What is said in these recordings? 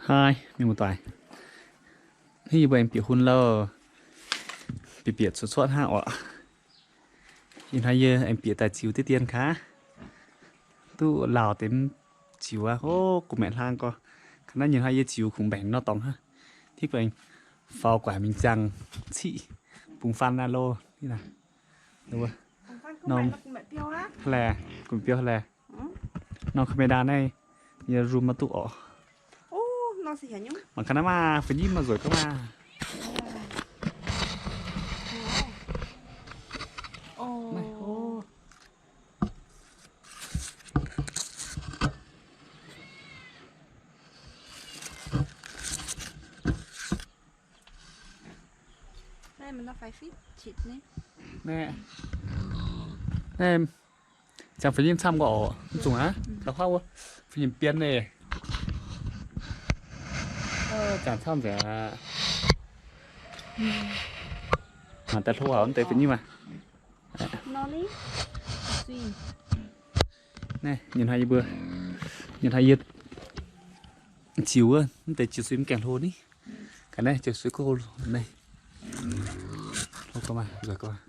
Haih, mienh muoz-doic, hnangv yie mbuo aengx bieqc hun lauh, bieqc bieqc cuotv cuotv hnangv oc. Ih hnoi yie aengx bieqc daaih ziux diqv dien kaav, duqv lauh deix ziux aqv. Ov, gu'maeqc hlang gorx. Kaav naaiv nyei hnoi yie ziux kungx mbaengc nor dorngx hnangv. Hitv baengx faaux guaax mingh ziangh ciqv bungx faan naaiv loh. Norm, hlae, gu'maeqc biouv hlae. Norm camera naaiv yie zoom maiv duqv oc. Mangc gaax naaiv maah, fai nyimv maah, nzueic gauh maah. Naaiv, naaiv ziangx fai nyimv camv gorx oc, mv zungh aqv. Gauh huaav wuov, fai nyimv bien leiz. Ziangx camv nzengc aqv. Mangc daaih hlo aqv, mv deix fai nyimv maah. Naaiv, nyei hnoi yie mbuo, nyei hnoi yie ziux wuov, mv deix ziux suiv mv gaengh hlo ni. Ga'naaiv ziux suiv kuv hlo naaiv. Hlo gauh maah, nzueic gauh maah.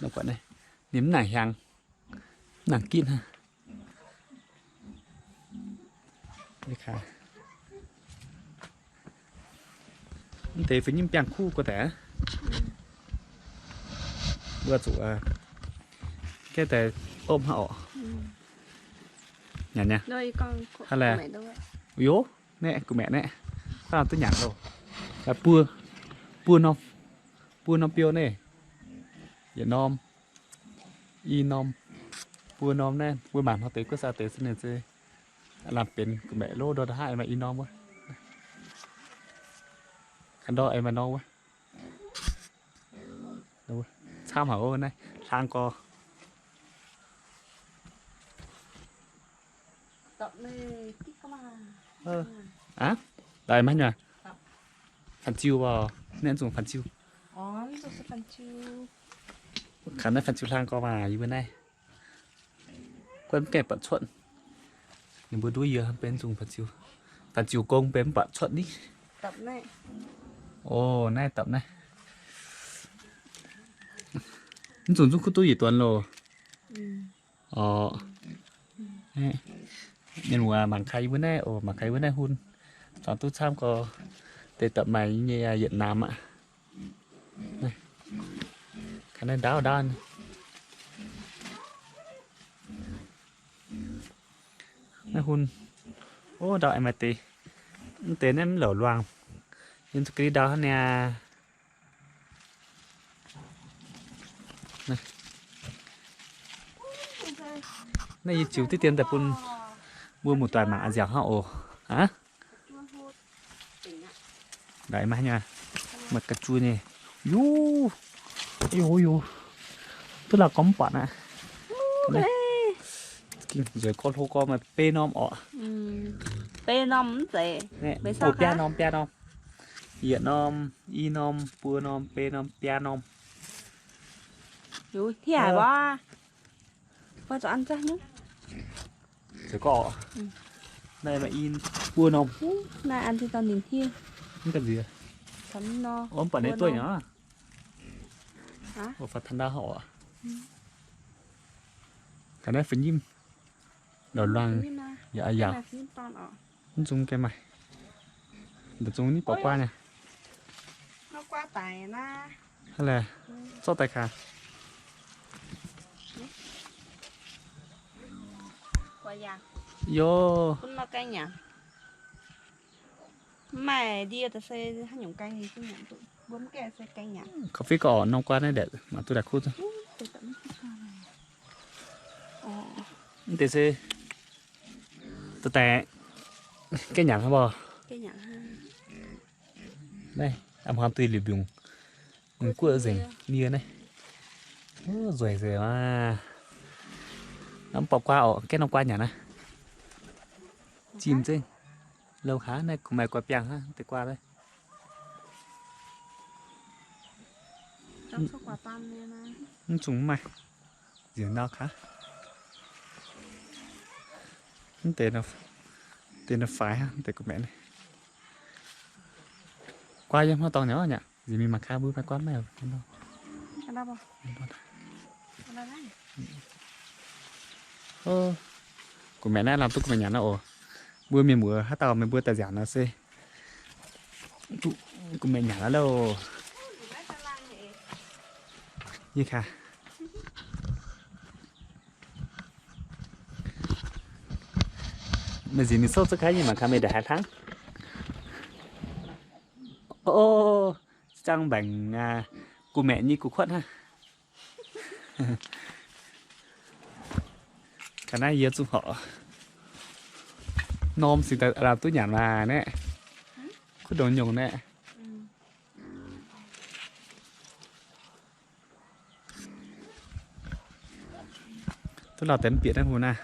Oc, ninh mv nangc hiaangx, mv nangc gitv hnangv. Mv deix fai nyimv biangh kuv gu'nyuoz daaih. Mbuo zuqc gaeqv daaih opv hnangv oc. Nyanc nyei. Hnangv laeh, yo, naeqv gu'maeqc naeqv, duqv nyanc loh. Buo, buo norm, buo norm biou naaiv, yietc norm, i norm, buo norm naaiv. Mbuo mangc hnoi deix guov saa deix se ninh se lamh benx gu'maeqc lov ndortv haav maaih i norm wuov. Ganh ndortv maaih norm wuov. Camv haic ov, naaiv hlang gorx. Aav, daaih maiv nyei. Fanh ziu, naaiv zungh fanh ziu. Kaav naaiv fanh ziu hlang gorx maah, yie mbuo naaiv. Guanh mv gaengh buatc cuotv. Ninh mbuo nduov yie benx zungh fanh ziu. Fanh ziu gong benx mv buatc cuotv ni. O, naaiv dapc naaiv. Mv zungh zungv kuv duqv yietc duonx loh. Oc. Mienh muoz mangc gaax yie mbuo naaiv oc, mangc gaax yie mbuo naaiv hun. Zuangx duqv camv gorx, deix dapc maaih nyei yietc naamh aqv. Gaax naaiv ndaauv ndaauv. Naaiv hun, o, ndaauv aengx maaih deix. Mv deix naaiv mv louc luangh. Yiem zuqc ga'ndiev ndaauv hnangv niaa. Naaiv yie ziux diqv dien daaih bun mbuo muoz-doic mangc a'nziaauc hnangv oc. Aav, ndaauv aengx maaih nyei, maaih ga'juoh nyei. Yo, yo, yo, duqv lauh gorngv mv buatc aqv. Nzueic gorx hlo gorx maaih beiv norm oc. Beiv norm mv zeiz, biaa norm, biaa norm. Yietc norm, i norm, buo norm, beiv norm, biaa norm. Hiev haic wuov. Nzueic gorx, naaiv maaih i buo norm. Naaiv an zinh dau ninh hiev. Mv ga'nziex. Mv baac naaiv duqv nyei. Faaux taux ndaauv oc. Ga'naaiv fai nyimv, lorz luangh yaac yaauc. Mv zungh gaengh maaih. Nda'zungh nitv borqv guaa nyei. Hnangv laeh, zorqv daaih kaax. Yo. Kaux fih gorx norm guaa naaiv ndaeqc mangc duqv daaih kuv. Mv deix se daaih gaeqv nyanc hnangv mbuo. Naaiv, a'hmuangx duih liuz mbiungc, mbiungc guoqv nzengc nie naaiv. Nzueic nzengc maah. Mv borqv guaa oc, gaeqv norm guaa nyanc naaiv. Zinh zengv. Loz-hnangv naaiv kungx maaih guaa biangh hnangv deix guaa naaiv. Mv zungh mv maaih. Nzengc nor kaav. Mv deix nor, Deix naaiv faix hnangv, deix gu'maeqc naaiv. Guaav yiem hnangv dorngx nyei aqv. Nziex mingh mangc gaax mbuo maaih guaav maiv. Gu'maeqc naaiv lamh duqv gu'maeqc nyanc nor oc. Mbuo mienh muoz haaix dauh meih mbuo daaih nziaauc nor se duqv gu'maeqc nyanc loh. Yie kaax. Meih nziex mingh souv za'gengh yie mangc gaax meih ndaaih haaix hnangv. O, zangv mbaengc gu'maeqc nyei gu'kuotv hnangv. Ga'naaiv yie zungv horpc. Norm cingx daaih lamh duqv nyanc maah naeqv. Kuv ndongc nyungc naeqv. Duqv lauh deix mv bieqc naaiv hungh naaiv.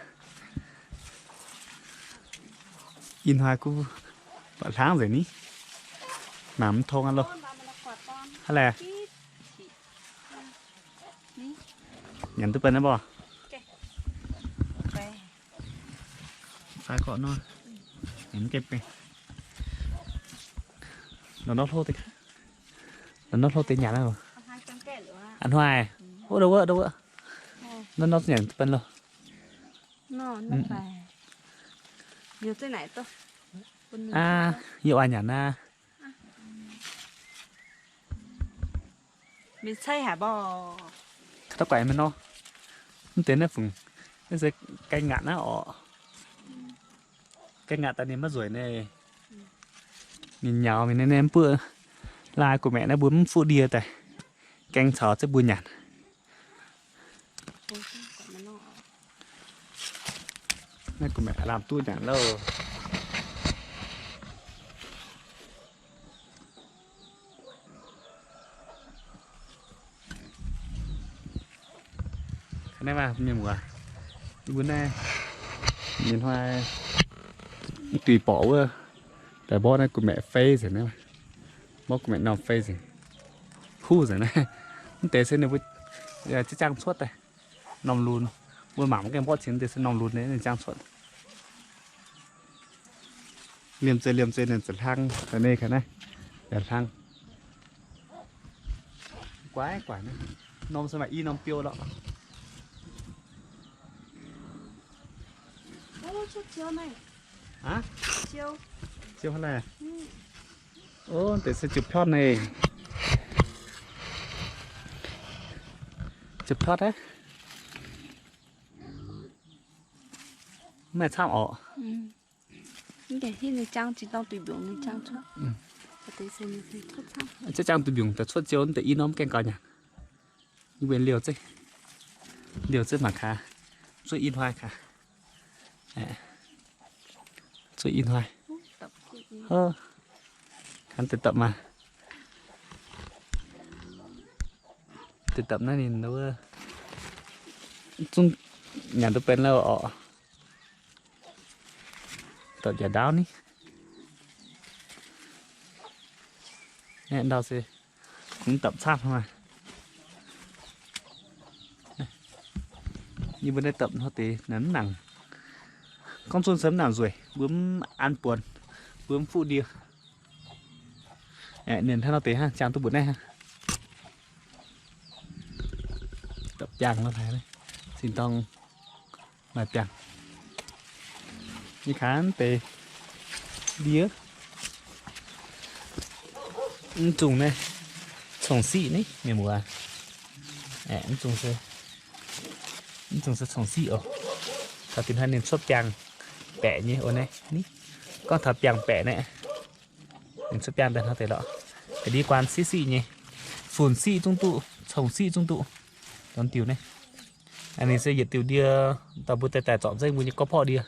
Ih hnoi kuv buatc hlang nzengc ni. Mangc mv tong aqv loh. Hnangv laeh. Nyanc duqv baac naaiv mborqv. Fai gorqv nor. Mv gaengh baengh. Nor nor hlo deix, nor nor hlo deix nyanc aqv. A'hnoi, wuov, wuov, wuov. Nor nor nyanc duqv baac loh. Aa, yie oix nyanc naaiv. Mingh cai haic mborqv. Ka'dauh guaix mingh nor. Mv deix naaiv fungc, naaiv se gaeng ngaatc naaiv orqc. Gaeng ngaatc daaih ninh maiv nzueic naaiv. Ninh nyaux mingh naaiv, naaiv mv buoqv. Laai gu'maeqc naaiv mbuo mv fuqv ndie daaih. Gaeng caux zengv mbuo nyanc. Naaiv gu'maeqc lamh duqv nyanc loh. Naaiv maah, mienh muoz, yie mbuo naaiv mienh hnoi duih borqc wuov, daaih mborqv naaiv gu'maeqc fei nzengc naaiv, mborqv gu'maeqc norm fei nzengc, huv nzengc naaiv. Mv deix se ninh mbuo ziex jaang cuotv daaih, norm lunx, mbuo mangc mv gaengh mborqv cingx deix se norm lunx ninh jaang cuotv. Liemh zeih liemh zeih ninh ziouc hlang daaih, naaiv ga'naaiv yaac hlang. Guaix guaix naaiv, norm se maaih i norm biou lorqc. Aa, ziouc hnangv naaiv. O, deix se ziouc piotv naaiv. Ziouc piotv aqv. Mv maaih camv orqc. Ziex jaang duih mbiungc daaih cuotv ziouc deix i norm gaengh gaux nyanc. Yie mbuo liouh zengv, liouh zengv mangc gaax, zuov i hnoi gaax, zuov i hnoi. Kangv deix dapc maah. Deix dapc naaiv ninh wuov zungv nyanc duqv benx lauh orqc. Dapc njaaux ndaauv ni. Aeqv, ndau se kungx dapc camv maah. Yie mbuo naaiv dapc hnoi deix naaic mv nangc. Gorngv zunv se mv nangc nzueic, mbuo mv an buonc, mbuo mv fuqv ndie. Aeqv, ninh hnangv nor deix hnangv, ziangh duqv mbuoqc naaiv hnangv. Dapc biangh nor haic, zinh dorng maaih biangh. Yie kangv deix ndie. Mv zungh naaiv cong-siqv ni, mienh muoz. Aeqv, mv zungh se, mv zungh se cong-siqv oc. Taux dinh hnoi ninh cuotv biangh baeqc nyei oc naaiv ni. Gorngv taux biangh baeqc naaiv, ninh cuotv biangh daaih hnangv deix lorqc. Ga'ndiev guaan siqv siqv nyei, funx siqv zungv duqv, cong-siqv zungv duqv. Dorn diuh naaiv, ninh se yietc diuh ndie, dauh mbuo daaih daaih zorpc zengv mbuo nyei gorqv-porqv ndie.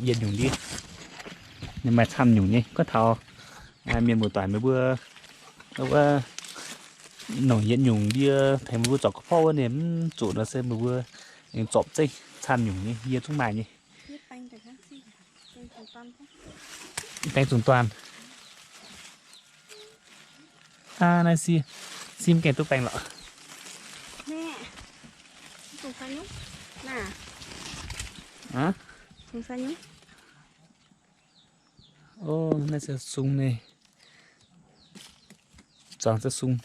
Yietc nyungc ndie, ninh maaih camv nyungc nyei. Gorngv taux mienh muoz-doic meih mbuo wuov, nongc yietc nyungc ndie tengx meih mbuo zorpc gorqv-porqv wuov, ninh mv zuqc nor se meih mbuo aengx zorpc zengv camv nyungc nyei, yie zungv maaih nyei. Baeng zungh duanh. Aa, naaiv si, si mv gaengh duqv baeng lorqc. Naaiv se sung naaiv. Zuangx se sung.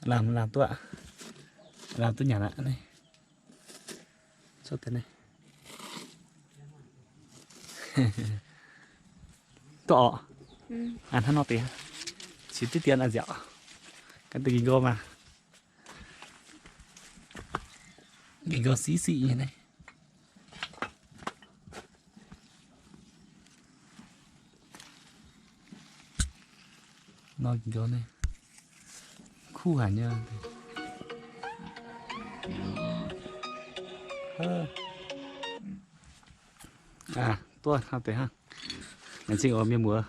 Lamh, lamh duqv, lamh duqv nyanc aqv naaiv. Duqv orqc. Hnangv nor deix. Qiex diqv dien a'nziaauc. Ganh deix nqoi maah. Nqoi siqv siqv nyei naaiv. Nor nqoi naaiv kuv haic nyei. Duqv hnangv deix hnangv. Laengz zingh oc mienh muoz.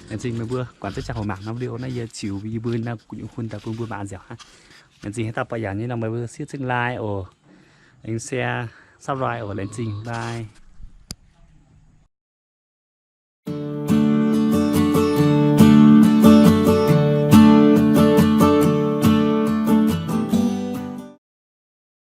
Laengz zingh meih mbuo guangc zengv ziangh hoc mangc norm video naaiv, yie ziux yie mbuo naaiv gu'nyuoz hun daaih bun mbuo mangc nziaauc hnangv. Laengz zingh haaix dauh buatc yaac nyei nor meih mbuo siev zengv like oc. Aengx share, subscribe oc. Laengz zingh, bye.